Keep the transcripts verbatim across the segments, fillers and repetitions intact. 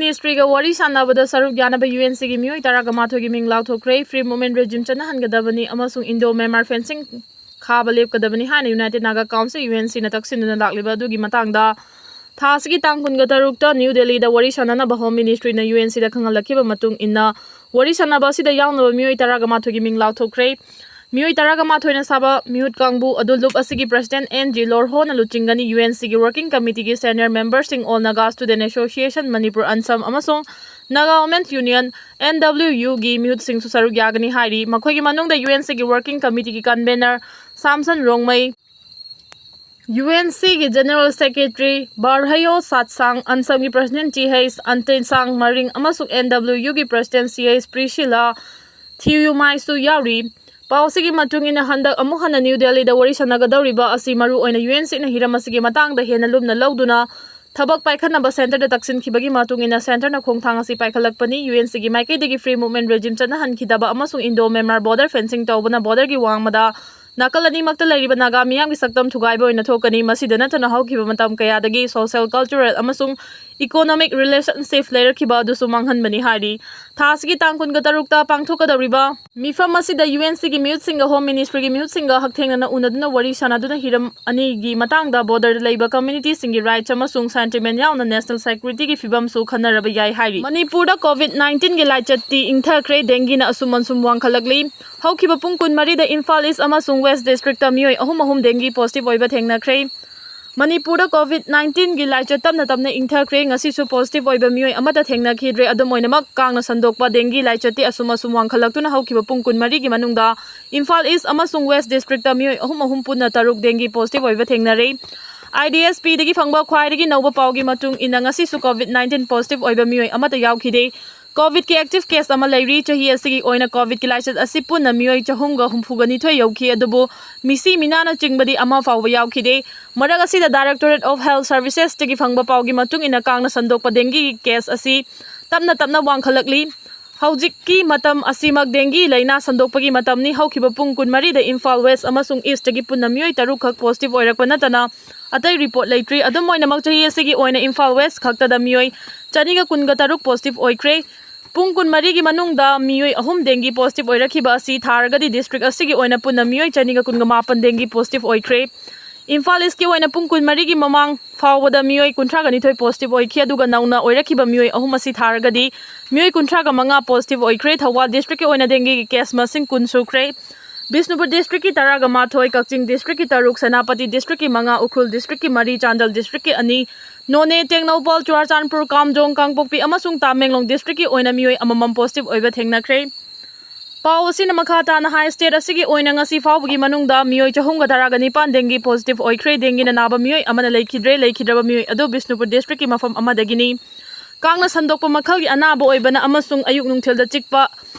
ꯃꯤꯅꯤꯁꯇ꯭ꯔꯤꯒ ꯋꯥꯔꯤ ꯁꯥꯟꯅꯕꯗ ꯁꯔꯨꯛ ꯌꯥꯅꯕ ꯌꯨ ꯑꯦꯟ ꯁꯤꯒꯤ ꯃꯤꯑꯣꯏ ꯇꯔꯥꯒ ꯃꯥꯊꯣꯏꯒꯤ ꯃꯤꯡ ꯂꯥꯎꯊꯣꯛꯈ꯭ꯔꯦ꯫ ꯐ꯭ꯔꯤ ꯃꯨꯚꯃꯦꯟ ꯔꯦꯖꯤꯝ ꯆꯠꯅꯍꯟꯒꯗꯕꯅꯤ ꯑꯃꯁꯨꯡ ꯏꯟꯗꯣ ꯃ꯭ꯌꯥꯟꯃꯥꯔ ꯐꯦꯟꯁꯤꯡ ꯈꯥꯕ ꯂꯦꯞꯀꯗꯕꯅꯤ ꯍꯥꯏꯅ united Naga council, U N ꯁꯤꯅ ꯇꯛꯁꯤꯟꯗꯨꯅ ꯂꯥꯛꯂꯤꯕ ꯑꯗꯨꯒꯤ ꯃꯇꯥꯡꯗ ꯊꯥ ꯑꯁꯤꯒꯤ ꯇꯥꯡ ꯀꯨꯟꯒ ꯇꯔꯨꯛꯇ ꯅ꯭ꯌꯨ ꯗꯦꯜꯂꯤꯗ ꯋꯥꯔꯤ ꯁꯥꯟꯅꯅꯕ ꯍꯣꯝ ꯃꯤꯅꯤꯁꯇ꯭ꯔꯤꯅ ꯌꯨ ꯑꯦꯟ ꯁꯤꯗ ꯈꯪꯍꯜꯂꯛꯈꯤꯕ ꯃꯇꯨꯡ ꯏꯟꯅ, ꯋꯥꯔꯤ ꯁꯥꯟꯅꯕ ꯑꯁꯤꯗ ꯌꯥꯎꯅꯕ ꯃꯤꯑꯣꯏ ꯇꯔꯥꯒ ꯃꯥꯊꯣꯏꯒꯤ ꯃꯤꯡ ꯂꯥꯎꯊꯣꯛꯈ꯭ꯔꯦ꯫ ꯃꯤꯑꯣꯏ ꯇꯔꯥꯒ ꯃꯥꯊꯣꯏꯅ ꯁꯥꯕ ꯃꯤꯍꯨꯠ ꯀꯥꯡꯕꯨ ꯑꯗꯨ ꯂꯨꯞ ꯑꯁꯤꯒꯤ ꯄ꯭ꯔꯁꯤꯗꯦꯟꯠ ꯑꯦꯟ ꯖꯤ ꯂꯣꯔꯍꯣꯅ ꯂꯨꯆꯤꯡꯒꯅꯤ꯫ ꯌꯨ ꯑꯦꯟ ꯁꯤꯒꯤ ꯋꯥꯔꯀꯤꯡ ꯀꯃꯤꯇꯤꯒꯤ ꯁꯦꯅꯤꯌꯔ ꯃꯦꯝꯕꯔꯁꯤꯡ all Naga student association Manipur, ANSAM, ꯑꯃꯁꯨꯡ Naga women's union, N W ꯌꯨꯒꯤ ꯃꯤꯍꯨꯠꯁꯤꯡꯁꯨ ꯁꯔꯨꯛ ꯌꯥꯒꯅꯤ ꯍꯥꯏꯔꯤ꯫ ꯃꯈꯣꯏꯒꯤ ꯃꯅꯨꯡꯗ ꯌꯨ ꯑꯦꯟ ꯁꯤꯒꯤ ꯋꯥꯔꯀꯤꯡ ꯀꯃꯤꯇꯤꯒꯤ convener Samson Rongmei, U N ꯁꯤꯒꯤ ꯖꯦꯅꯔꯦꯜ ꯁꯦꯀ꯭ꯔꯦꯇꯔꯤ ꯕꯥꯔꯍꯌꯣ ꯁꯥꯠꯁꯥꯡ, ꯑꯟꯁꯝꯒꯤ president T H Antensang Maring ꯑꯃꯁꯨꯡ ꯑꯦꯟ ꯗꯕ꯭ꯂꯤꯎ ꯌꯨꯒꯤ ꯄ꯭ꯔꯁꯤꯗꯦꯟꯠ ꯁꯤ ꯑꯩꯆ ꯄ꯭ꯔꯤꯁꯤꯂꯥ ꯊꯤꯌꯨꯃꯥꯏꯁꯨ ꯌꯥꯎꯔꯤ꯫ ꯄꯥꯎꯁꯤꯒꯤ ꯃꯇꯨꯡ ꯏꯟꯅ, ꯍꯟꯗꯛ ꯑꯃꯨꯛ ꯍꯟꯅ ꯅ꯭ꯌꯨ ꯗꯦꯜꯂꯤꯗ ꯋꯥꯔꯤ ꯁꯥꯟꯅꯒꯗꯧꯔꯤꯕ ꯑꯁꯤ ꯃꯔꯨ ꯑꯣꯏꯅ ꯌꯨ ꯑꯦꯟ ꯁꯤꯅ ꯍꯤꯔꯝ ꯑꯁꯤꯒꯤ ꯃꯇꯥꯡꯗ ꯍꯦꯟꯅ ꯂꯨꯝꯅ ꯂꯧꯗꯨꯅ ꯊꯕꯛ ꯄꯥꯏꯈꯠꯅꯕ ꯁꯦꯟꯇꯔꯗ ꯇꯛꯁꯤꯟꯈꯤꯕꯒꯤ ꯃꯇꯨꯡ ꯏꯟꯅ ꯁꯦꯟꯇꯔꯅ ꯈꯣꯡꯊꯥꯡ ꯑꯁꯤ ꯄꯥꯏꯈꯠꯂꯛꯄꯅꯤ꯫ ꯌꯨ ꯑꯦꯟ ꯁꯤꯒꯤ ꯃꯥꯏꯀꯩꯗꯒꯤ ꯐ꯭ꯔꯤ ꯃꯨꯚꯃꯦꯟ ꯔꯦꯖꯤꯝ ꯆꯠꯅꯍꯟꯈꯤꯗꯕ ꯑꯃꯁꯨꯡ ꯏꯟꯗꯣ ꯃ꯭ꯌꯥꯟꯃꯥꯔ ꯕꯣꯔꯗꯔ ꯐꯦꯟꯁꯤꯡ ꯇꯧꯕꯅ ꯕꯣꯔꯗꯔꯒꯤ ꯋꯥꯡꯃꯗ ꯅꯥꯀꯜ ꯑꯅꯤꯃꯛꯇ ꯂꯩꯔꯤꯕ ꯅꯥꯒꯥ ꯃꯤꯌꯥꯝꯒꯤ ꯁꯛꯇꯝ ꯊꯨꯒꯥꯏꯕ ꯑꯣꯏꯅ ꯊꯣꯛꯀꯅꯤ꯫ ꯃꯁꯤꯗ ꯅꯠꯇꯅ ꯍꯧꯈꯤꯕ ꯃꯇꯝ ꯀꯌꯥꯗꯒꯤ ꯁꯣꯁꯤꯌꯦꯜ, ꯀꯜꯆꯔꯦꯜ ꯑꯃꯁꯨꯡ ꯏꯀꯣꯅꯣꯃꯤꯛ ꯔꯤꯂꯦꯁꯟꯁꯤꯞ ꯂꯩꯔꯛꯈꯤꯕ ꯑꯗꯨꯁꯨ ꯃꯥꯡꯍꯟꯕꯅꯤ ꯍꯥꯏꯔꯤ꯫ ꯊꯥ ꯑꯁꯤꯒꯤ ꯇꯥꯡ ꯀꯨꯟꯒ ꯇꯔꯨꯛꯇ ꯄꯥꯡꯊꯣꯛꯀꯗꯧꯔꯤꯕ ꯃꯤꯐꯝ ꯑꯁꯤꯗ ꯌꯨ ꯑꯦꯟ ꯁꯤꯒꯤ ꯃꯤꯍꯨꯠꯁꯤꯡꯒ ꯍꯣꯝ ꯃꯤꯅꯤꯁꯇ꯭ꯔꯤꯒꯤ ꯃꯤꯍꯨꯠꯁꯤꯡꯒ ꯍꯛꯊꯦꯡꯅꯅ ꯎꯅꯗꯨꯅ ꯋꯥꯔꯤ ꯁꯥꯟꯅꯗꯨꯅ ꯍꯤꯔꯝ ꯑꯅꯤꯒꯤ ꯃꯇꯥꯡꯗ, ꯕꯣꯔꯗꯔꯗ ꯂꯩꯕ ꯀꯝꯃ꯭ꯌꯨꯅꯤꯇꯤꯁꯤꯡꯒꯤ ꯔꯥꯏꯠꯁ ꯑꯃꯁꯨꯡ ꯁꯦꯟꯇꯤꯃꯦꯟ ꯌꯥꯎꯅ ꯅꯦꯁꯅꯦꯜ ꯁꯦꯀ꯭ꯌꯨꯔꯤꯇꯤꯒꯤ ꯐꯤꯕꯝꯁꯨ ꯈꯟꯅꯔꯕ ꯌꯥꯏ ꯍꯥꯏꯔꯤ꯫ ꯃꯅꯤꯄꯨꯔꯗ ꯀꯣꯚꯤꯗ ꯅꯥꯏꯟꯇꯤꯟꯒꯤ ꯂꯥꯏꯆꯠꯇꯤ ꯏꯪꯊꯈ꯭ꯔꯦ, ꯗꯦꯡꯒꯤꯅ ꯑꯁꯨꯝ ꯑꯁꯨꯝ ꯋꯥꯡꯈꯠꯂꯛꯂꯤ꯫ ꯍꯧꯈꯤꯕ ꯄꯨꯡ ꯀꯨꯟꯃꯔꯤꯗ ꯏꯝꯐꯥꯜ ꯏꯁ ꯑꯃꯁꯨꯡ ꯋꯦꯁ ꯗꯤꯁꯇ꯭ꯔꯤꯛꯇ ꯃꯤꯑꯣꯏ ꯑꯍꯨꯝ ꯑꯍꯨꯝ ꯗꯦꯡꯒꯤ ꯄꯣꯖꯤꯇꯤꯚ ꯑꯣꯏꯕ ꯊꯦꯡꯅꯈ꯭ꯔꯦ꯫ ꯃꯅꯤꯄꯨꯔꯗ ꯀꯣꯚꯤꯗ ꯅꯥꯏꯟꯇꯤꯟꯒꯤ ꯂꯥꯏꯆꯠ ꯇꯞꯅ ꯇꯞꯅ ꯏꯪꯊꯈ꯭ꯔꯦ꯫ ꯉꯁꯤꯁꯨ ꯄꯣꯖꯤꯇꯤꯚ ꯑꯣꯏꯕ ꯃꯤꯑꯣꯏ ꯑꯃꯠꯇ ꯊꯦꯡꯅꯈꯤꯗ꯭ꯔꯦ꯫ ꯑꯗꯨꯝ ꯑꯣꯏꯅꯃꯛ, ꯀꯥꯡꯅ ꯁꯟꯗꯣꯛꯄ ꯗꯦꯡꯒꯤ ꯂꯥꯏꯆꯠꯇꯤ ꯑꯁꯨꯝ ꯑꯁꯨꯝ ꯋꯥꯡꯈꯠꯂꯛꯇꯨꯅ ꯍꯧꯈꯤꯕ ꯄꯨꯡ ꯀꯨꯟꯃꯔꯤꯒꯤ ꯃꯅꯨꯡꯗ ꯏꯝꯐꯥꯜ ꯏꯁ ꯑꯃꯁꯨꯡ ꯋꯦꯁ ꯗꯤꯁꯇ꯭ꯔꯤꯛꯇ ꯃꯤꯑꯣꯏ ꯑꯍꯨꯝ ꯑꯍꯨꯝ ꯄꯨꯟꯅ ꯇꯔꯨꯛ ꯗꯦꯡꯒꯤ ꯄꯣꯖꯤꯇꯤꯚ ꯑꯣꯏꯕ ꯊꯦꯡꯅꯔꯦ꯫ ꯑꯥꯏ ꯗꯤ ꯑꯦꯁ ꯄꯤꯗꯒꯤ ꯐꯪꯕ ꯈ꯭ꯋꯥꯏꯗꯒꯤ ꯅꯧꯕ ꯄꯥꯎꯒꯤ ꯃꯇꯨꯡ ꯏꯟꯅ, ꯉꯁꯤꯁꯨ ꯀꯣꯚꯤꯗ ꯅꯥꯏꯟꯇꯤꯟ ꯄꯣꯖꯤꯇꯤꯚ ꯑꯣꯏꯕ ꯃꯤꯑꯣꯏ ꯑꯃꯠꯇ ꯌꯥꯎꯈꯤꯗꯦ꯫ ꯀꯣꯚꯤꯗꯀꯤ ꯑꯦꯛꯇꯤꯚ ꯀꯦꯁ ꯑꯃ ꯂꯩꯔꯤ꯫ ꯆꯍꯤ ꯑꯁꯤꯒꯤ ꯑꯣꯏꯅ ꯀꯣꯚꯤꯗꯀꯤ ꯂꯥꯏꯆꯠ ꯑꯁꯤ ꯄꯨꯟꯅ ꯃꯤꯑꯣꯏ ꯆꯍꯨꯝꯒ ꯍꯨꯝꯐꯨꯒ ꯅꯤꯊꯣꯏ ꯌꯧꯈꯤ, ꯑꯗꯨꯕꯨ ꯃꯤꯁꯤ ꯃꯤꯅꯥꯅ ꯆꯤꯡꯕꯗꯤ ꯑꯃ ꯐꯥꯎꯕ ꯌꯥꯎꯈꯤꯗꯦ꯫ ꯃꯔꯛ ꯑꯁꯤꯗ, Directorate of Health Servicesꯇꯒꯤ ꯐꯪꯕ ꯄꯥꯎꯒꯤ ꯃꯇꯨꯡ ꯏꯟꯅ, ꯀꯥꯡꯅ ꯁꯟꯗꯣꯛꯄ ꯗꯦꯡꯒꯤ ꯀꯦꯁ ꯑꯁꯤ ꯇꯞꯅ ꯇꯞꯅ ꯋꯥꯡꯈꯠꯂꯛꯂꯤ꯫ ꯍꯧꯖꯤꯛꯀꯤ ꯃꯇꯝ ꯑꯁꯤꯃꯛ dengue ꯂꯥꯏꯅꯥ ꯁꯟꯗꯣꯛꯄꯒꯤ ꯃꯇꯝꯅꯤ꯫ ꯍꯧꯈꯤꯕ ꯄꯨꯡ ꯀꯨꯟꯃꯔꯤꯗ ꯏꯝꯐꯥꯜ ꯋꯦꯁ ꯑꯃꯁꯨꯡ ꯏꯁꯇꯒꯤ ꯄꯨꯟꯅ ꯃꯤꯑꯣꯏ ꯇꯔꯨꯛ ꯈꯛ positive ꯑꯣꯏꯔꯛꯄ ꯅꯠꯇꯅ ꯑꯇꯩ report ꯂꯩꯇ꯭ꯔꯤ꯫ ꯑꯗꯨꯝ ꯑꯣꯏꯅꯃꯛ, ꯆꯍꯤ ꯑꯁꯤꯒꯤ ꯑꯣꯏꯅ ꯏꯝꯐꯥꯜ ꯋꯦꯁ ꯈꯛꯇꯗ ꯃꯤꯑꯣꯏ ꯆꯅꯤꯒ ꯀꯨꯟꯒ ꯇꯔꯨꯛ positive ꯑꯣꯏꯈ꯭ꯔꯦ꯫ ꯄꯨꯡ ꯀꯨꯟꯃꯔꯤꯒꯤ ꯃꯅꯨꯡꯗ ꯃꯤꯑꯣꯏ ꯑꯍꯨꯝ dengue positive ꯑꯣꯏꯔꯛꯈꯤꯕ ꯑꯁꯤ ꯊꯥꯔꯒꯗꯤ district ꯑꯁꯤꯒꯤ ꯑꯣꯏꯅ ꯄꯨꯟꯅ ꯃꯤꯑꯣꯏ ꯆꯅꯤꯒ ꯀꯨꯟꯒ ꯃꯥꯄꯟ dengue positive ꯑꯣꯏꯈ꯭ꯔꯦ꯫ ꯏꯝꯐꯥꯜ ꯏꯁꯀꯤ ꯑꯣꯏꯅ ꯄꯨꯡ ꯀꯨꯟꯃꯔꯤꯒꯤ ꯃꯃꯥꯡ ꯐꯥꯎꯕꯗ ꯃꯤꯑꯣꯏ ꯀꯨꯟꯊ꯭ꯔꯥꯒ ꯅꯤꯊꯣꯏ positive ꯑꯣꯏꯈꯤ, ꯑꯗꯨꯒ ꯅꯧꯅ ꯑꯣꯏꯔꯛꯈꯤꯕ ꯃꯤꯑꯣꯏ ꯑꯍꯨꯝ ꯑꯁꯤ ꯊꯥꯔꯒꯗꯤ ꯃꯤꯑꯣꯏ ꯀꯨꯟꯊ꯭ꯔꯥꯒ ꯃꯉꯥ positive ꯑꯣꯏꯈ꯭ꯔꯦ꯫ ꯊꯧꯕꯥꯜ districtꯀꯤ ꯑꯣꯏꯅ dengueꯒꯤ case ꯃꯁꯤꯡ ꯀꯨꯟ ꯁꯨꯈ꯭ꯔꯦ꯫ ꯕꯤꯁꯅꯨꯄꯨꯔ districtꯀꯤ ꯇꯔꯥꯒ ꯃꯥꯊꯣꯏ, ꯀꯛꯆꯤꯡ districtꯀꯤ ꯇꯔꯨꯛ, ꯁꯦꯅꯥꯄꯇꯤ districtꯀꯤ ꯃꯉꯥ, ꯎꯈ꯭ꯔꯨꯜ districtꯀꯤ ꯃꯔꯤ, ꯆꯥꯟꯗꯦꯜ districtꯀꯤ ꯑꯅꯤ, ꯅꯣꯅꯦ, ꯇꯦꯡꯅꯧꯄꯜ, ꯆꯨꯔꯥꯆꯥꯟꯄꯨꯔ, ꯀꯥꯝꯖꯣꯡ, ꯀꯥꯡꯄꯣꯛꯄꯤ ꯑꯃꯁꯨꯡ ꯇꯥꯃꯦꯡꯂꯣꯡ districtꯀꯤ ꯑꯣꯏꯅ ꯃꯤꯑꯣꯏ ꯑꯃꯃꯝ positive ꯑꯣꯏꯕ ꯊꯦꯡꯅꯈ꯭ꯔꯦ꯫ ꯄꯥꯎ ꯑꯁꯤꯅ ꯃꯈꯥ ꯇꯥꯅ ꯍꯥꯏ, state ꯑꯁꯤꯒꯤ ꯑꯣꯏꯅ ꯉꯁꯤ ꯐꯥꯎꯕꯒꯤ ꯃꯅꯨꯡꯗ ꯃꯤꯑꯣꯏ ꯆꯍꯨꯝꯒ ꯇꯔꯥꯒ ꯅꯤꯄꯥꯟ dengue positive ꯑꯣꯏꯈ꯭ꯔꯦ꯫ Dengueꯅ ꯅꯥꯕ ꯃꯤꯑꯣꯏ ꯑꯃꯅ ꯂꯩꯈꯤꯗ꯭ꯔꯦ꯫ ꯂꯩꯈꯤꯗ꯭ꯔꯕ ꯃꯤꯑꯣꯏ ꯑꯗꯨ ꯕꯤꯁꯅꯨꯄꯨꯔ districtꯀꯤ ꯃꯐꯝ ꯑꯃꯗꯒꯤꯅꯤ꯫ ꯀꯥꯡꯅ ꯁꯟꯗꯣꯛꯄ ꯃꯈꯜꯒꯤ ꯑꯅꯥꯕ ꯑꯣꯏꯕꯅ ꯑꯃꯁꯨꯡ ꯑꯌꯨꯛ ꯅꯨꯡꯊꯤꯜꯗ ꯆꯤꯛꯄ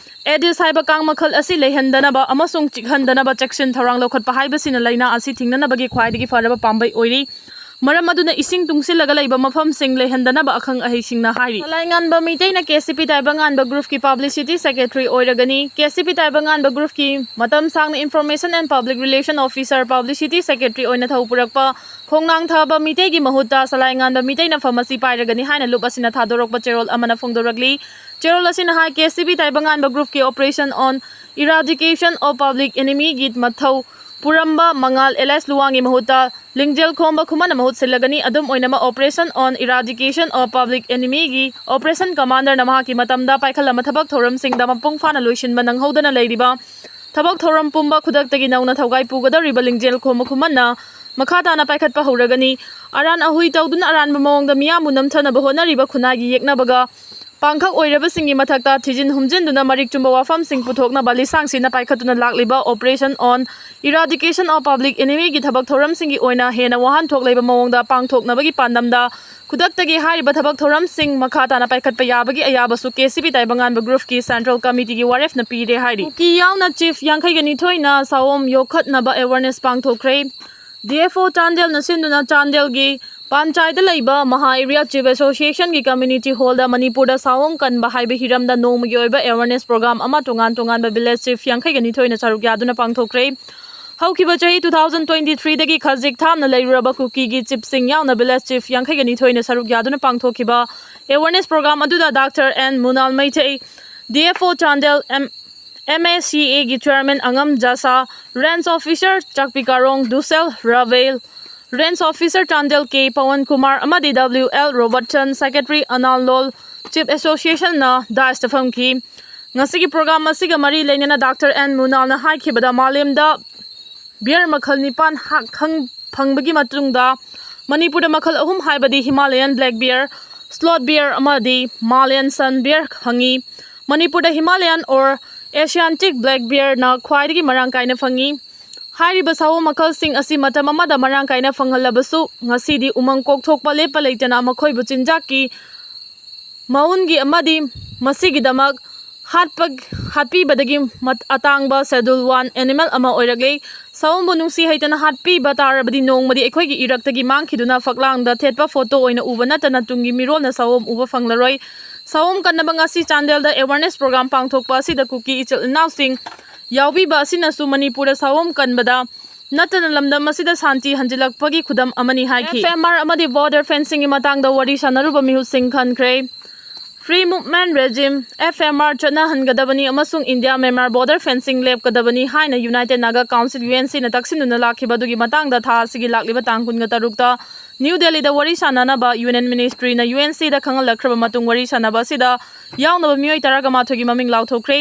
Aedes ꯍꯥꯏꯕ ꯀꯥꯡ ꯃꯈꯜ ꯑꯁꯤ ꯂꯩꯍꯟꯗꯅꯕ ꯑꯃꯁꯨꯡ ꯆꯤꯛꯍꯟꯗꯅꯕ ꯆꯦꯛꯁꯤꯟ ꯊꯧꯔꯥꯡ ꯂꯧꯈꯠꯄ ꯍꯥꯏꯕꯁꯤꯅ ꯂꯥꯏꯅꯥ ꯑꯁꯤ ꯊꯤꯡꯅꯅꯕꯒꯤ ꯈ꯭ꯋꯥꯏꯗꯒꯤ ꯐꯔꯕ ꯄꯥꯝꯕꯩ ꯑꯣꯏꯔꯤ꯫ ꯃꯔꯝ ꯑꯗꯨꯅ ꯏꯁꯤꯡ ꯇꯨꯡꯁꯤꯜꯂꯒ ꯂꯩꯕ ꯃꯐꯝꯁꯤꯡ ꯂꯩꯍꯟꯗꯅꯕ ꯑꯈꯪ ꯑꯍꯩꯁꯤꯡꯅ ꯍꯥꯏꯔꯤ꯫ ꯁꯂꯥꯏꯉꯥꯟꯕ ꯃꯤꯇꯩꯅ KCP ꯇꯥꯏꯕꯪꯉꯥꯟꯕ groupꯀꯤ publicity secretary ꯑꯣꯏꯔꯒꯅꯤ꯫ KCP ꯇꯥꯏꯕꯪꯉꯥꯟꯕ groupꯀꯤ ꯃꯇꯝ ꯁꯥꯡꯅ information and public relation officer, publicity secretary ꯑꯣꯏꯅ ꯊꯧ ꯄꯨꯔꯛꯄ ꯈꯣꯡꯅꯥꯡ ꯊꯥꯕ ꯃꯤꯇꯩꯒꯤ ꯃꯍꯨꯠꯇ ꯁꯂꯥꯏꯉꯥꯟꯕ ꯃꯤꯇꯩꯅ ꯐꯝ ꯑꯁꯤ ꯄꯥꯏꯔꯒꯅꯤ ꯍꯥꯏꯅ ꯂꯨꯞ ꯑꯁꯤꯅ ꯊꯥꯗꯣꯔꯛꯄ ꯆꯦꯔꯣꯜ ꯑꯃꯅ ꯐꯣꯡꯗꯣꯔꯛꯂꯤ꯫ ꯆꯦꯔꯣꯜ ꯑꯁꯤꯅ ꯍꯥꯏ, KCP ꯇꯥꯏꯕꯪꯉꯥꯟꯕ groupꯀꯤ operation on eradication of public enemyꯒꯤ ꯃꯊꯧ ꯄꯨꯔꯝꯕ ꯃꯉꯥꯜ alias ꯂꯨꯋꯥꯡꯒꯤ ꯃꯍꯨꯠꯇ ꯂꯤꯡꯖꯦꯜ ꯈꯣꯝꯕ ꯈꯨꯃꯟꯅ ꯃꯍꯨꯠ ꯁꯤꯜꯂꯒꯅꯤ꯫ ꯑꯗꯨꯝ ꯑꯣꯏꯅꯃꯛ, operation on eradication of public enemyꯒꯤ operation commanderꯅ ꯃꯍꯥꯛꯀꯤ ꯃꯇꯝꯗ ꯄꯥꯏꯈꯠꯂꯝꯕ ꯊꯕꯛ ꯊꯧꯔꯝꯁꯤꯡꯗ ꯃꯄꯨꯡ ꯐꯥꯅ ꯂꯣꯏꯁꯤꯟꯕ ꯅꯪꯍꯧꯗꯅ ꯂꯩꯔꯤꯕ ꯊꯕꯛ ꯊꯧꯔꯝ ꯄꯨꯝꯕ ꯈꯨꯗꯛꯇꯒꯤ ꯅꯧꯅ ꯊꯧꯒꯥꯏ ꯄꯨꯒꯗꯧꯔꯤꯕ ꯂꯤꯡꯖꯦꯜ ꯈꯣꯝꯕ ꯈꯨꯃꯟꯅ ꯃꯈꯥ ꯇꯥꯅ ꯄꯥꯏꯈꯠꯄ ꯍꯧꯔꯒꯅꯤ꯫ ꯑꯔꯥꯟ ꯑꯍꯨꯏ ꯇꯧꯗꯨꯅ ꯑꯔꯥꯟꯕ ꯃꯑꯣꯡꯗ ꯃꯤꯌꯥꯝꯕꯨ ꯅꯝꯊꯅꯕ ꯍꯣꯠꯅꯔꯤꯕ ꯈꯨꯟꯅꯥꯏꯒꯤ ꯌꯦꯛꯅꯕꯒ ꯄꯥꯡꯈꯛ ꯑꯣꯏꯔꯕꯁꯤꯡꯒꯤ ꯃꯊꯛꯇ ꯊꯤꯖꯤꯟ ꯍꯨꯝꯖꯤꯟꯗꯨꯅ ꯃꯔꯤꯛ ꯆꯨꯝꯕ ꯋꯥꯐꯝꯁꯤꯡ ꯄꯨꯊꯣꯛꯅꯕ ꯂꯤꯁꯥꯡꯁꯤꯟꯅ ꯄꯥꯏꯈꯠꯇꯨꯅ ꯂꯥꯛꯂꯤꯕ operation on eradication of public enemyꯒꯤ ꯊꯕꯛ ꯊꯧꯔꯝꯁꯤꯡꯒꯤ ꯑꯣꯏꯅ ꯍꯦꯟꯅ ꯋꯥꯍꯟꯊꯣꯛ ꯂꯩꯕ ꯃꯑꯣꯡꯗ ꯄꯥꯡꯊꯣꯛꯅꯕꯒꯤ ꯄꯥꯟꯗꯝꯗ ꯈꯨꯗꯛꯇꯒꯤ ꯍꯥꯏꯔꯤꯕ ꯊꯕꯛ ꯊꯧꯔꯝꯁꯤꯡ ꯃꯈꯥ ꯇꯥꯅ ꯄꯥꯏꯈꯠꯄ ꯌꯥꯕꯒꯤ ꯑꯌꯥꯕꯁꯨ KCP ꯇꯥꯏꯕꯪꯉꯥꯟꯕ groupꯀꯤ central committeeꯒꯤ ꯋꯥꯔꯦꯞꯅ ꯄꯤꯔꯦ ꯍꯥꯏꯔꯤ꯫ ꯀꯨꯀꯤ ꯌꯥꯎꯅ chief ꯌꯥꯡꯈꯩꯒ ꯅꯤꯊꯣꯏꯅ ꯁꯥꯑꯣꯝ ꯌꯣꯛꯈꯠꯅꯕ awareness ꯄꯥꯡꯊꯣꯛꯈ꯭ꯔꯦ꯫ DFO ꯆꯥꯟꯗꯦꯜꯅ ꯁꯤꯟꯗꯨꯅ ꯆꯥꯟꯗꯦꯜꯒꯤ ꯄꯥꯟꯆꯥꯏꯗ ꯂꯩꯕ ꯃꯍꯥ ꯑꯦꯔꯤꯌꯥ ꯆꯤꯐ ꯑꯦꯁꯣꯁꯤꯌꯦꯁꯟꯒꯤ ꯀꯝꯃ꯭ꯌꯨꯅꯤꯇꯤ ꯍꯣꯜꯗ ꯃꯅꯤꯄꯨꯔꯗ ꯁꯥꯑꯣꯝ ꯀꯟꯕ ꯍꯥꯏꯕ ꯍꯤꯔꯝꯗ ꯅꯣꯡꯃꯒꯤ ꯑꯣꯏꯕ ꯑꯦꯋꯥꯔꯅꯦꯁ ꯄ꯭ꯔꯣꯒ꯭ꯔꯥꯝ ꯑꯃ ꯇꯣꯉꯥꯟ ꯇꯣꯉꯥꯟꯕ ꯚꯤꯂꯦꯖ ꯆꯤꯐ ꯌꯥꯡꯈꯩꯒ ꯅꯤꯊꯣꯏꯅ ꯁꯔꯨꯛ ꯌꯥꯗꯨꯅ ꯄꯥꯡꯊꯣꯛꯈ꯭ꯔꯦ꯫ ꯍꯧꯈꯤꯕ ꯆꯍꯤ two thousand twenty threeꯗꯒꯤ ꯈꯖꯤꯛ ꯊꯥꯞꯅ ꯂꯩꯔꯨꯔꯕ ꯀꯨꯀꯤꯒꯤ ꯆꯤꯐꯁꯤꯡ ꯌꯥꯎꯅ ꯚꯤꯂꯦꯖ ꯆꯤꯐ ꯌꯥꯡꯈꯩꯒ ꯅꯤꯊꯣꯏꯅ ꯁꯔꯨꯛ ꯌꯥꯗꯨꯅ ꯄꯥꯡꯊꯣꯛꯈꯤꯕ ꯑꯦꯋꯥꯔꯅꯦꯁ ꯄ꯭ꯔꯣꯒ꯭ꯔꯥꯝ ꯑꯗꯨꯗ doctor N Munal Meitei, D F O Chandel, M A C ꯑꯦꯒꯤ ꯆꯤꯌꯔꯃꯦꯟ ꯑꯉꯝ Jasa, range officer Chakpikarong Dushel Ravel, range officer Chandel K Pawan Kumar ꯑꯃꯗꯤ W L Robertson, secretary Anal Lol, chief ꯑꯦꯁꯣꯁꯤꯌꯦꯁꯟꯅ ꯗꯥꯏꯁꯇ ꯐꯝꯈꯤ꯫ ꯉꯁꯤꯒꯤ ꯄ꯭ꯔꯣꯒ꯭ꯔꯥꯝ ꯑꯁꯤꯒ ꯃꯔꯤ ꯂꯩꯅꯅ ꯗꯥꯛꯇꯔ ꯑꯦꯟ ꯃꯨꯅꯥꯜꯅ ꯍꯥꯏꯈꯤꯕꯗ, ꯃꯥꯂꯦꯝꯗ ꯕꯤꯌꯔ ꯃꯈꯜ ꯅꯤꯄꯥꯟ ꯍꯥ-, ꯈꯪ-, ꯐꯪꯕꯒꯤ ꯃꯇꯨꯡꯗ ꯃꯅꯤꯄꯨꯔꯗ ꯃꯈꯜ ꯑꯍꯨꯝ, ꯍꯥꯏꯕꯗꯤ Himalayan black beer, slot beer ꯑꯃꯗꯤ ꯃꯥꯂꯦꯟ ꯁꯟ ꯕꯤꯌꯔ ꯐꯪꯉꯤ꯫ ꯃꯅꯤꯄꯨꯔꯗ ꯍꯤꯃꯥꯂꯌꯟ ꯑꯣꯔ ꯑꯦꯁꯤꯌꯥꯟꯇꯤꯛ ꯕ꯭ꯂꯦꯛ ꯕꯤꯌꯔꯅ ꯈ꯭ꯋꯥꯏꯗꯒꯤ ꯃꯔꯥꯡ ꯀꯥꯏꯅ ꯐꯪꯉꯤ꯫ ꯍꯥꯏꯔꯤꯕ ꯁꯥꯑꯣꯝ ꯃꯈꯜꯁꯤꯡ ꯑꯁꯤ ꯃꯇꯝ ꯑꯃꯗ ꯃꯔꯥꯡ ꯀꯥꯏꯅ ꯐꯪꯍꯜꯂꯕꯁꯨ, ꯉꯁꯤꯗꯤ ꯎꯃꯪ ꯀꯣꯛꯊꯣꯛꯄ ꯂꯦꯞꯄ ꯂꯩꯇꯅ ꯃꯈꯣꯏꯕꯨ ꯆꯤꯟꯖꯥꯛꯀꯤ ꯃꯎꯟꯒꯤ ꯑꯃꯗꯤ ꯃꯁꯤꯒꯤꯗꯃꯛ ꯍꯥꯠꯄ-, ꯍꯥꯠꯄꯤꯕꯗꯒꯤ ꯃꯠ-, ꯑꯇꯥꯡꯕ Schedule One animal ꯑꯃ ꯑꯣꯏꯔꯛꯂꯦ꯫ ꯁꯥꯑꯣꯝꯕꯨ ꯅꯨꯡꯁꯤ ꯍꯩꯇꯅ ꯍꯥꯠꯄꯤꯕ ꯇꯥꯔꯕꯗꯤ ꯅꯣꯡꯃꯗꯤ ꯑꯩꯈꯣꯏꯒꯤ ꯏꯔꯛꯇꯒꯤ ꯃꯥꯡꯈꯤꯗꯨꯅ ꯐꯛꯂꯥꯡꯗ ꯊꯦꯠꯄ ꯐꯣꯇꯣ ꯑꯣꯏꯅ ꯎꯕ ꯅꯠꯇꯅ ꯇꯨꯡꯒꯤ ꯃꯤꯔꯣꯜꯅ ꯁꯥꯑꯣꯝ ꯎꯕ ꯐꯪꯂꯔꯣꯏ꯫ ꯁꯥꯑꯣꯝ ꯀꯟꯅꯕ ꯉꯁꯤ ꯆꯥꯟꯗꯦꯜꯗ ꯑꯦꯋꯥꯔꯅꯦꯁ ꯄ꯭ꯔꯣꯒ꯭ꯔꯥꯝ ꯄꯥꯡꯊꯣꯛꯄ ꯑꯁꯤꯗ ꯀꯨꯀꯤ ꯏꯆꯤꯜ ꯏꯅꯥꯎꯁꯤꯡ ꯌꯥꯎꯕꯤꯕ ꯑꯁꯤꯅꯁꯨ ꯃꯅꯤꯄꯨꯔꯗ ꯁꯥꯑꯣꯝ ꯀꯟꯕꯗ ꯅꯠꯇꯅ ꯂꯝꯗꯝ ꯑꯁꯤꯗ ꯁꯥꯟꯇꯤ ꯍꯟꯖꯤꯜꯂꯛꯄꯒꯤ ꯈꯨꯗꯝ ꯑꯃꯅꯤ ꯍꯥꯏꯈꯤ꯫ ꯑꯦꯐ ꯑꯦꯝ ꯑꯥꯔ ꯑꯃꯗꯤ ꯕꯣꯔꯗꯔ ꯐꯦꯟꯁꯤꯡꯒꯤ ꯃꯇꯥꯡꯗ ꯋꯥꯔꯤ ꯁꯥꯟꯅꯔꯨꯕ ꯃꯤꯍꯨꯠꯁꯤꯡ ꯈꯟꯈ꯭ꯔꯦ꯫ Free Movement Regime, F M R, ꯆꯠꯅꯍꯟꯒꯗꯕꯅꯤ ꯑꯃꯁꯨꯡ ꯏꯟꯗꯤꯌꯥ ꯃ꯭ꯌꯥꯟꯃꯥꯔ ꯕꯣꯔꯗꯔ ꯐꯦꯟꯁꯤꯡ ꯂꯦꯞꯀꯗꯕꯅꯤ ꯍꯥꯏꯅ united Naga council, U N ꯁꯤꯅ ꯇꯛꯁꯤꯟꯗꯨꯅ ꯂꯥꯛꯈꯤꯕ ꯑꯗꯨꯒꯤ ꯃꯇꯥꯡꯗ ꯊꯥ ꯑꯁꯤꯒꯤ ꯂꯥꯛꯂꯤꯕ ꯇꯥꯡ ꯀꯨꯟꯒ ꯇꯔꯨꯛꯇ ꯅ꯭ꯌꯨ ꯗꯦꯜꯂꯤꯗ ꯋꯥꯔꯤ ꯁꯥꯟꯅꯅꯕ ꯌꯨꯅꯤꯌꯟ ꯃꯤꯅꯤꯁꯇ꯭ꯔꯤꯅ ꯌꯨ ꯑꯦꯟ ꯁꯤꯗ ꯈꯪꯍꯜꯂꯛꯈ꯭ꯔꯕ ꯃꯇꯨꯡ, ꯋꯥꯔꯤ ꯁꯥꯟꯅꯕ ꯑꯁꯤꯗ ꯌꯥꯎꯅꯕ ꯃꯤꯑꯣꯏ ꯇꯔꯥꯒ ꯃꯥꯊꯣꯏꯒꯤ ꯃꯃꯤꯡ ꯂꯥꯎꯊꯣꯛꯈ꯭ꯔꯦ꯫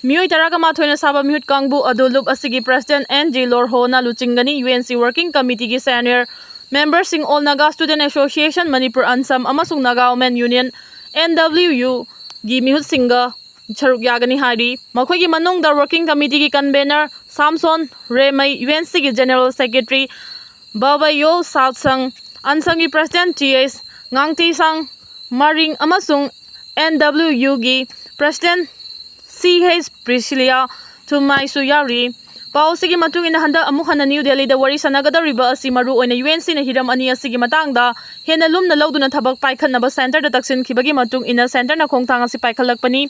ꯃꯤꯑꯣꯏ ꯇꯔꯥꯒ ꯃꯥꯊꯣꯏꯅ ꯁꯥꯕ ꯃꯤꯍꯨꯠ ꯀꯥꯡꯕꯨ ꯑꯗꯨ ꯂꯨꯞ ꯑꯁꯤꯒꯤ ꯄ꯭ꯔꯁꯤꯗꯦꯟꯠ ꯑꯦꯟ ꯖꯤ ꯂꯣꯔꯍꯣꯅ ꯂꯨꯆꯤꯡꯒꯅꯤ꯫ ꯌꯨ ꯑꯦꯟ ꯁꯤ ꯋꯥꯔꯀꯤꯡ ꯀꯃꯤꯇꯤꯒꯤ ꯁꯦꯅꯤꯌꯔ ꯃꯦꯝꯕꯔꯁꯤꯡ, all Naga student association Manipur, ANSAM, ꯑꯃꯁꯨꯡ Naga women union, N W U, ꯒꯤ ꯃꯤꯍꯨꯠꯁꯤꯡꯒ ꯁꯔꯨꯛ ꯌꯥꯒꯅꯤ ꯍꯥꯏꯔꯤ꯫ ꯃꯈꯣꯏꯒꯤ ꯃꯅꯨꯡꯗ ꯋꯥꯔꯀꯤꯡ ꯀꯃꯤꯇꯤꯒꯤ convener Samson Remei, U N ꯁꯤꯒꯤ ꯖꯦꯅꯔꯦꯜ ꯁꯦꯀ꯭ꯔꯦꯇꯔꯤ ꯕꯥꯕꯥꯌꯣ ꯁꯥꯠꯁꯪ, ꯑꯟꯁꯝꯒꯤ president T S Ngangtisang Maring ꯑꯃꯁꯨꯡ ꯑꯦꯟ ꯗꯕ꯭ꯂꯤꯌꯨ ꯌꯨꯒꯤ ꯄ꯭ꯔꯁꯤꯗꯦꯟꯠ ꯁꯤ ꯑꯩꯆ ꯄ꯭ꯔꯤꯁꯤꯂꯤꯌꯥ ꯊꯨꯝꯃꯥꯏꯁꯨ ꯌꯥꯎꯔꯤ꯫ ꯄꯥꯎ ꯑꯁꯤꯒꯤ ꯃꯇꯨꯡ ꯏꯟꯅ, ꯍꯟꯗꯛ ꯑꯃꯨꯛ ꯍꯟꯅ ꯅ꯭ꯌꯨ ꯗꯦꯜꯂꯤꯗ ꯋꯥꯔꯤ ꯁꯥꯟꯅꯒꯗꯧꯔꯤꯕ ꯑꯁꯤ ꯃꯔꯨ ꯑꯣꯏꯅ ꯌꯨ ꯑꯦꯟ ꯁꯤꯅ ꯍꯤꯔꯝ ꯑꯅꯤ ꯑꯁꯤꯒꯤ ꯃꯇꯥꯡꯗ ꯍꯦꯟꯅ ꯂꯨꯝꯅ ꯂꯧꯗꯨꯅ ꯊꯕꯛ ꯄꯥꯏꯈꯠꯅꯕ ꯁꯦꯟꯇꯔꯗ ꯇꯛꯁꯤꯟꯈꯤꯕꯒꯤ ꯃꯇꯨꯡ ꯏꯟꯅ ꯁꯦꯟꯇꯔꯅ ꯈꯣꯡꯊꯥꯡ ꯑꯁꯤ ꯄꯥꯏꯈꯠꯂꯛꯄꯅꯤ꯫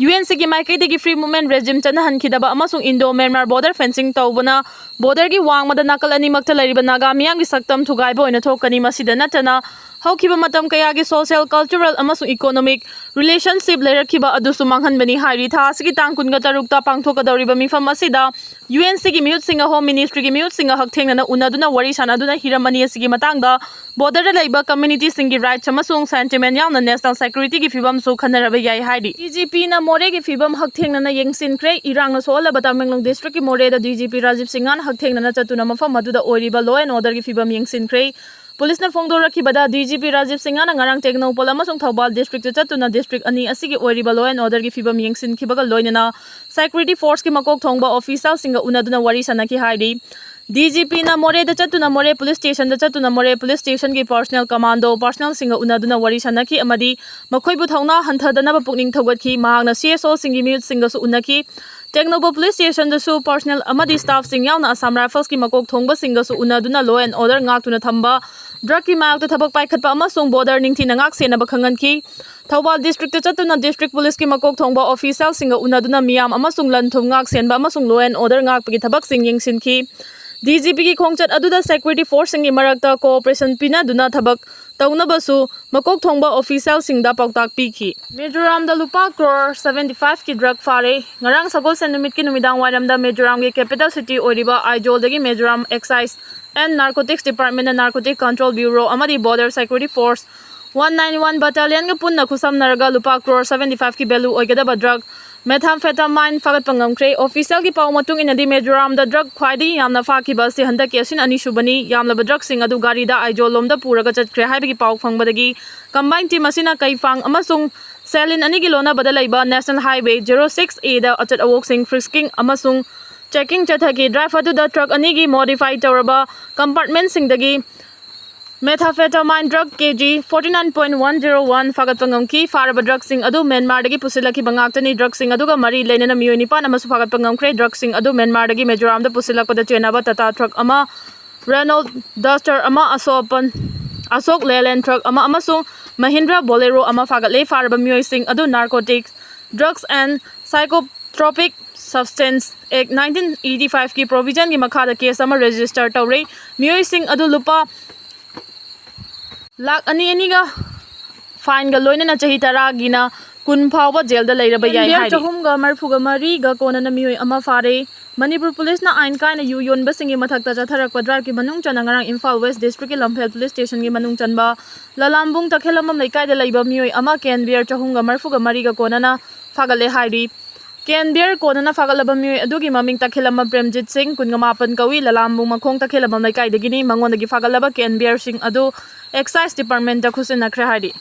ꯌꯨ ꯑꯦꯟ ꯁꯤꯒꯤ ꯃꯥꯏꯀꯩꯗꯒꯤ ꯐ꯭ꯔꯤ ꯃꯨꯚꯃꯦꯟ ꯔꯦꯖꯤꯝ ꯆꯠꯅꯍꯟꯈꯤꯗꯕ ꯑꯃꯁꯨꯡ ꯏꯟꯗꯣ ꯃ꯭ꯌꯥꯟꯃꯥꯔ ꯕꯣꯔꯗꯔ ꯐꯦꯟꯁꯤꯡ ꯇꯧꯕꯅ ꯕꯣꯔꯗꯔꯒꯤ ꯋꯥꯡꯃꯗ ꯅꯥꯀꯜ ꯑꯅꯤꯃꯛꯇ ꯂꯩꯔꯤꯕ ꯅꯥꯒꯥ ꯃꯤꯌꯥꯝꯒꯤ ꯁꯛꯇꯝ ꯊꯨꯒꯥꯏꯕ ꯑꯣꯏꯅ ꯊꯣꯛꯀꯅꯤ꯫ ꯃꯁꯤꯗ ꯅꯠꯇꯅ, ꯍꯧꯈꯤꯕ ꯃꯇꯝ ꯀꯌꯥꯒꯤ ꯁꯣꯁꯤꯌꯦꯜ, ꯀꯜꯆꯔꯦꯜ ꯑꯃꯁꯨꯡ ꯏꯀꯣꯅꯣꯃꯤꯛ ꯔꯤꯂꯦꯁꯟꯁꯤꯞ ꯂꯩꯔꯛꯈꯤꯕ ꯑꯗꯨꯁꯨ ꯃꯥꯡꯍꯟꯕꯅꯤ ꯍꯥꯏꯔꯤ꯫ ꯊꯥ ꯑꯁꯤꯒꯤ ꯇꯥꯡ ꯀꯨꯟꯒ ꯇꯔꯨꯛꯇ ꯄꯥꯡꯊꯣꯛꯀꯗꯧꯔꯤꯕ ꯃꯤꯐꯝ ꯑꯁꯤꯗ ꯌꯨ ꯑꯦꯟ ꯁꯤꯒꯤ ꯃꯤꯍꯨꯠꯁꯤꯡꯒ ꯍꯣꯝ ꯃꯤꯅꯤꯁꯇ꯭ꯔꯤꯒꯤ ꯃꯤꯍꯨꯠꯁꯤꯡꯒ ꯍꯛꯊꯦꯡꯅꯅ ꯎꯅꯗꯨꯅ ꯋꯥꯔꯤ ꯁꯥꯟꯅꯗꯨꯅ ꯍꯤꯔꯝ ꯑꯅꯤ ꯑꯁꯤꯒꯤ ꯃꯇꯥꯡꯗ ꯕꯣꯔꯗꯔꯗ ꯂꯩꯕ ꯀꯝꯃ꯭ꯌꯨꯅꯤꯇꯤꯁꯤꯡꯒꯤ ꯔꯥꯏꯠꯁ ꯑꯃꯁꯨꯡ ꯁꯦꯟꯇꯤꯃꯦꯟ ꯌꯥꯎꯅ ꯅꯦꯁꯅꯦꯜ ꯁꯦꯀ꯭ꯌꯨꯔꯤꯇꯤꯒꯤ ꯐꯤꯕꯝꯁꯨ ꯈꯟꯅꯔꯕ ꯌꯥꯏ ꯍꯥꯏꯔꯤ꯫ ꯗꯤ ꯖꯤ ꯄꯤꯅ ꯃꯣꯔꯦꯒꯤ ꯐꯤꯕꯝ ꯍꯛꯊꯦꯡꯅꯅ ꯌꯦꯡꯁꯤꯟꯈ꯭ꯔꯦ꯫ ꯏꯔꯥꯡꯅ ꯁꯣꯛꯍꯜꯂꯕ ꯇꯃꯦꯡꯂꯣꯡ ꯗꯤꯁꯇ꯭ꯔꯤꯛꯀꯤ ꯃꯣꯔꯦꯗ ꯗꯤ ꯖꯤ ꯄꯤ ꯔꯥꯖꯤꯕ ꯁꯤꯡꯍꯅ ꯍꯛꯊꯦꯡꯅꯅ ꯆꯠꯇꯨꯅ ꯃꯐꯝ ꯑꯗꯨꯗ ꯑꯣꯏꯔꯤꯕ ꯂꯣ ꯑꯦꯟ ꯑꯣꯔꯗꯔꯒꯤ ꯐꯤꯕꯝ ꯌꯦꯡꯁꯤꯟꯈ꯭ꯔꯦ꯫ ꯄꯨꯂꯤꯁꯅ ꯐꯣꯡꯗꯣꯔꯛꯈꯤꯕꯗ, ꯗꯤ ꯖꯤ ꯄꯤ ꯔꯥꯖꯤꯕ ꯁꯤꯡꯍꯅ ꯉꯔꯥꯡ ꯇꯦꯡꯅꯧꯄꯜ ꯑꯃꯁꯨꯡ ꯊꯧꯕꯥꯜ ꯗꯤꯁꯇ꯭ꯔꯤꯛꯇ ꯆꯠꯇꯨꯅ ꯗꯤꯁꯇ꯭ꯔꯤꯛ ꯑꯅꯤ ꯑꯁꯤꯒꯤ ꯑꯣꯏꯔꯤꯕ ꯂꯣ ꯑꯦꯟ ꯑꯣꯔꯗꯔꯒꯤ ꯐꯤꯕꯝ ꯌꯦꯡꯁꯤꯟꯈꯤꯕꯒ ꯂꯣꯏꯅꯅ ꯁꯦꯀ꯭ꯌꯨꯔꯤꯇꯤ ꯐꯣꯔꯁꯀꯤ ꯃꯀꯣꯛ ꯊꯣꯡꯕ ꯑꯣꯐꯤꯁꯤꯌꯦꯜꯁꯤꯡꯒ ꯎꯅꯗꯨꯅ ꯋꯥꯔꯤ ꯁꯥꯟꯅꯈꯤ ꯍꯥꯏꯔꯤ꯫ ꯗꯤ ꯖꯤ ꯄꯤꯅ ꯃꯣꯔꯦꯗ ꯆꯠꯇꯨꯅ ꯃꯣꯔꯦ ꯄꯨꯂꯤꯁ ꯁ꯭ꯇꯦꯁꯟꯗ ꯆꯠꯇꯨꯅ ꯃꯣꯔꯦ ꯄꯨꯂꯤꯁ ꯁ꯭ꯇꯦꯁꯟꯒꯤ ꯄꯔꯁꯅꯦꯜ ꯀꯃꯥꯟꯗꯣ ꯄꯔꯁꯅꯦꯜꯁꯤꯡꯒ ꯎꯅꯗꯨꯅ ꯋꯥꯔꯤ ꯁꯥꯟꯅꯈꯤ ꯑꯃꯗꯤ ꯃꯈꯣꯏꯕꯨ ꯊꯧꯅꯥ ꯍꯟꯊꯗꯅꯕ ꯄꯨꯛꯅꯤꯡ ꯊꯧꯒꯠꯈꯤ꯫ ꯃꯍꯥꯛꯅ ꯁꯤ ꯑꯦꯁ ꯑꯣꯁꯤꯡꯒꯤ ꯃꯤꯍꯨꯠꯁꯤꯡꯒꯁꯨ ꯎꯅꯈꯤ꯫ ꯇꯦꯡꯅꯧꯄꯜ ꯄꯨꯂꯤꯁ ꯁ꯭ꯇꯦꯁꯟꯗꯁꯨ ꯄꯔꯁꯅꯦꯜ ꯑꯃꯗꯤ ꯁ꯭ꯇꯥꯐꯁꯤꯡ ꯌꯥꯎꯅ ꯑꯁꯥꯝ ꯔꯥꯏꯐꯜꯁꯀꯤ ꯃꯀꯣꯛ ꯊꯣꯡꯕꯁꯤꯡꯒꯁꯨ ꯎꯅꯗꯨꯅ ꯂꯣ ꯑꯦꯟ ꯑꯣꯔꯗꯔ ꯉꯥꯛꯇꯨꯅ ꯊꯝꯕ, ꯗ꯭ꯔꯒꯀꯤ ꯃꯥꯌꯣꯛꯇ ꯊꯕꯛ ꯄꯥꯏꯈꯠꯄ ꯑꯃꯁꯨꯡ ꯕꯣꯔꯗꯔ ꯅꯤꯡꯊꯤꯅ ꯉꯥꯛ ꯁꯦꯟꯅꯕ ꯈꯪꯍꯟꯈꯤ꯫ ꯊꯧꯕꯥꯜ ꯗꯤꯁꯇ꯭ꯔꯤꯛꯇ ꯆꯠꯇꯨꯅ ꯗꯤꯁꯇ꯭ꯔꯤꯛ ꯄꯨꯂꯤꯁꯀꯤ ꯃꯀꯣꯛ ꯊꯣꯡꯕ ꯑꯣꯐꯤꯁꯤꯌꯦꯜꯁꯤꯡꯒ ꯎꯅꯗꯨꯅ ꯃꯤꯌꯥꯝ ꯑꯃꯁꯨꯡ ꯂꯟ ꯊꯨꯝ ꯉꯥꯛ ꯁꯦꯟꯕ ꯑꯃꯁꯨꯡ ꯂꯣ ꯑꯦꯟ ꯑꯣꯔꯗꯔ ꯉꯥꯛꯄꯒꯤ ꯊꯕꯛꯁꯤꯡ ꯌꯦꯡꯁꯤꯟꯈꯤ꯫ ꯗꯤ ꯖꯤ ꯄꯤꯒꯤ ꯈꯣꯡꯆꯠ ꯑꯗꯨꯗ ꯁꯦꯀ꯭ꯌꯨꯔꯤꯇꯤ ꯐꯣꯔꯁꯁꯤꯡꯒꯤ ꯃꯔꯛꯇ ꯀꯣꯑꯣꯄꯔꯦꯁꯟ ꯄꯤꯅꯗꯨꯅ ꯊꯕꯛ ꯇꯧꯅꯕꯁꯨ ꯃꯀꯣꯛ ꯊꯣꯡꯕ ꯑꯣꯐꯤꯁꯤꯌꯦꯜꯁꯤꯡꯗ ꯄꯥꯎꯇꯥꯛ ꯄꯤꯈꯤ꯫ ꯃꯤꯖꯣꯔꯥꯝꯗ ꯂꯨꯄꯥ ꯀ꯭ꯔꯣꯔ ꯁꯚꯦꯟꯇꯤ ꯐꯥꯏꯚꯀꯤ ꯗ꯭ꯔꯒ ꯐꯥꯔꯦ꯫ ꯉꯔꯥꯡ ꯁꯒꯣꯜꯁꯦꯟ ꯅꯨꯃꯤꯠꯀꯤ ꯅꯨꯃꯤꯗꯥꯡ ꯋꯥꯏꯔꯝꯗ ꯃꯤꯖꯣꯔꯥꯝꯒꯤ ꯀꯦꯄꯤꯇꯦꯜ ꯁꯤꯇꯤ ꯑꯣꯏꯔꯤꯕ ꯑꯥꯏꯖꯣꯜꯗꯒꯤ ꯃꯤꯖꯣꯔꯥꯝ ꯑꯦꯛꯁꯥꯏꯖ ꯑꯦꯟ ꯅꯥꯔꯀꯣꯇꯤꯛꯁ ꯗꯤꯄꯥꯔꯠꯃꯦꯟꯅ ꯅꯥꯔꯀꯣꯇꯤꯛ ꯀꯟꯇ꯭ꯔꯣꯜ ꯕ꯭ꯌꯨꯔꯣ ꯑꯃꯗꯤ border security force one nine one ꯕꯦꯇꯥꯂꯤꯌꯟꯒ ꯄꯨꯟꯅ ꯈꯨꯠꯁꯝꯅꯔꯒ ꯂꯨꯄꯥ ꯀ꯭ꯔꯣꯔ ꯁꯚꯦꯟꯇꯤ ꯐꯥꯏꯚꯀꯤ ꯚꯦꯂꯨ ꯑꯣꯏꯒꯗꯕ ꯗ꯭ꯔꯒ ꯃꯦꯊꯥꯝꯐꯦꯇꯥꯃꯥꯏꯟ ꯐꯥꯒꯠꯄ ꯉꯝꯈ꯭ꯔꯦ꯫ ꯑꯣꯐꯤꯁꯤꯌꯦꯜꯒꯤ ꯄꯥꯎ ꯃꯇꯨꯡ ꯏꯟꯅꯗꯤ, ꯃꯤꯖꯣꯔꯥꯝꯗ ꯗ꯭ꯔꯒ ꯈ꯭ꯋꯥꯏꯗꯒꯤ ꯌꯥꯝꯅ ꯐꯥꯈꯤꯕ ꯑꯁꯤ ꯍꯟꯗꯛꯀꯤ ꯑꯁꯤꯅ ꯑꯅꯤꯁꯨꯕꯅꯤ꯫ ꯌꯥꯝꯂꯕ ꯗ꯭ꯔꯒꯁꯤꯡ ꯑꯗꯨ ꯒꯥꯔꯤꯗ ꯑꯥꯏꯖꯣꯜ ꯂꯣꯝꯗ ꯄꯨꯔꯒ ꯆꯠꯈ꯭ꯔꯦ ꯍꯥꯏꯕꯒꯤ ꯄꯥꯎ ꯐꯪꯕꯗꯒꯤ ꯀꯝꯕꯥꯏꯟ ꯇꯤꯝ ꯑꯁꯤꯅ ꯀꯩꯐꯥꯡ ꯑꯃꯁꯨꯡ ꯁꯦꯂꯤꯟ ꯑꯅꯤꯒꯤ ꯂꯣꯟꯅꯕꯗ ꯂꯩꯕ ꯅꯦꯁꯅꯦꯜ ꯍꯥꯏꯋꯦ ꯖꯦꯔꯣ ꯁꯤꯛꯁ ꯑꯦꯗ ꯑꯆꯠ ꯑꯋꯣꯛꯁꯤꯡ ꯐ꯭ꯔꯤꯁꯀꯤꯡ ꯑꯃꯁꯨꯡ ꯆꯦꯀꯤꯡ ꯆꯠꯊꯈꯤ꯫ ꯗ꯭ꯔꯥꯏꯚ ꯑꯗꯨꯗ ꯇ꯭ꯔꯛ ꯑꯅꯤꯒꯤ ꯃꯣꯗꯤꯐꯥꯏ ꯇꯧꯔꯕ ꯀꯝꯄꯥꯔꯠꯃꯦꯟꯁꯤꯡꯗꯒꯤ Methamphetamine drug K G forty nine point one zero one ꯐꯥꯒꯠꯄ ꯉꯝꯈꯤ꯫ ꯐꯥꯔꯕ ꯗ꯭ꯔꯒꯁꯤꯡ ꯑꯗꯨ ꯃ꯭ꯌꯥꯟꯃꯥꯔꯗꯒꯤ ꯄꯨꯁꯤꯜꯂꯛꯈꯤꯕ ꯉꯥꯛꯇꯅꯤ꯫ ꯗ꯭ꯔꯒꯁꯤꯡ ꯑꯗꯨꯒ ꯃꯔꯤ ꯂꯩꯅꯅ ꯃꯤꯑꯣꯏ ꯅꯤꯄꯥꯟ ꯑꯃꯁꯨ ꯐꯥꯒꯠꯄ ꯉꯝꯈ꯭ꯔꯦ꯫ ꯗ꯭ꯔꯒꯁꯤꯡ ꯑꯗꯨ ꯃ꯭ꯌꯥꯟꯃꯥꯔꯗꯒꯤ ꯃꯤꯖꯣꯔꯥꯝꯗ ꯄꯨꯁꯤꯜꯂꯛꯄꯗ ꯆꯦꯟꯅꯕ ꯇꯥꯇꯥ ꯇ꯭ꯔꯛ ꯑꯃ, ꯔꯦꯅꯣꯜꯠ ꯗꯁꯇꯔ ꯑꯃ, ꯑꯁꯣꯄꯟ, ꯑꯁꯣꯛ ꯂꯦꯂꯦꯟ ꯇ꯭ꯔꯛ ꯑꯃ ꯑꯃꯁꯨꯡ ꯃꯍꯤꯟꯗ꯭ꯔ ꯕꯣꯂꯦꯔꯣ ꯑꯃ ꯐꯥꯒꯠꯂꯦ꯫ ꯐꯥꯔꯕ ꯃꯤꯑꯣꯏꯁꯤꯡ ꯑꯗꯨ Narcotics, Drugs and Psychotropic Substance Act nineteen eighty five ꯀꯤ ꯄ꯭ꯔꯣꯚꯤꯖꯟꯒꯤ ꯃꯈꯥꯗ ꯀꯦꯁ ꯑꯃ ꯔꯦꯖꯤꯁꯇꯔ ꯇꯧꯔꯦ꯫ ꯃꯤꯑꯣꯏꯁꯤꯡ ꯑꯗꯨ ꯂꯨꯄꯥ ꯂꯥꯈ ꯑꯅꯤ ꯑꯅꯤꯒ ꯐꯥꯏꯟꯒ ꯂꯣꯏꯅꯅ ꯆꯍꯤ ꯇꯔꯥꯒꯤꯅ ꯀꯨꯟ ꯐꯥꯎꯕ ꯖꯦꯜꯗ ꯂꯩꯔꯕ ꯌꯥꯏ ꯀꯦꯟꯕꯤꯌꯔ ꯍꯥꯏꯔꯤ꯫ ꯆꯍꯨꯝꯒ ꯃꯔꯤꯐꯨꯒ ꯃꯔꯤꯒ ꯀꯣꯟꯅꯅ ꯃꯤꯑꯣꯏ ꯑꯃ ꯐꯥꯔꯦ꯫ ꯃꯅꯤꯄꯨꯔ ꯄꯨꯂꯤꯁꯅ ꯑꯥꯏꯟ ꯀꯥꯏꯅ ꯌꯨ ꯌꯣꯟꯕꯁꯤꯡꯒꯤ ꯃꯊꯛꯇ ꯆꯠꯊꯔꯛꯄ ꯗ꯭ꯔꯥꯏꯚꯀꯤ ꯃꯅꯨꯡ ꯆꯟꯅ ꯉꯔꯥꯡ ꯏꯝꯐꯥꯜ ꯋꯦꯁ ꯗꯤꯁꯇ꯭ꯔꯤꯛꯀꯤ ꯂꯝꯐꯦꯜ ꯄꯨꯂꯤꯁ ꯁ꯭ꯇꯦꯁꯟꯒꯤ ꯃꯅꯨꯡ ꯆꯟꯕ ꯂꯂꯥꯝꯕꯨꯡ ꯇꯈꯦꯜꯂꯝꯕꯝ ꯂꯩꯀꯥꯏꯗ ꯂꯩꯕ ꯃꯤꯑꯣꯏ ꯑꯃ ꯀꯦꯟꯕꯤꯌꯔ ꯆꯍꯨꯝꯒ ꯃꯔꯤꯐꯨꯒ ꯃꯔꯤꯒ ꯀꯣꯟꯅꯅ ꯐꯥꯒꯠꯂꯦ ꯍꯥꯏꯔꯤ꯫ ꯀꯦꯟꯕꯤꯌꯔ ꯀꯣꯟꯅꯅ ꯐꯥꯒꯠꯂꯕ ꯃꯤꯑꯣꯏ ꯑꯗꯨꯒꯤ ꯃꯃꯤꯡ ꯇꯈꯦꯜꯂꯝꯕꯝ ꯄ꯭ꯔꯦꯝꯖꯤꯠ ꯁꯤꯡ, ꯀꯨꯟꯒ ꯃꯥꯄꯟ ꯀꯧꯏ, ꯂꯂꯥꯝꯕꯨꯡ ꯃꯈꯣꯡ ꯇꯈꯦꯜꯂꯝꯕꯝ ꯂꯩꯀꯥꯏꯗꯒꯤꯅꯤ꯫ ꯃꯉꯣꯟꯗꯒꯤ ꯐꯥꯒꯠꯂꯕ ꯀꯦꯟꯕꯤꯌꯔꯁꯤꯡ ꯑꯗꯨ ꯑꯦꯛꯁꯥꯏꯖ ꯗꯤꯄꯥꯔꯠꯃꯦꯟꯇ ꯈꯨꯠꯁꯤꯟꯅꯈ꯭ꯔꯦ ꯍꯥꯏꯔꯤ꯫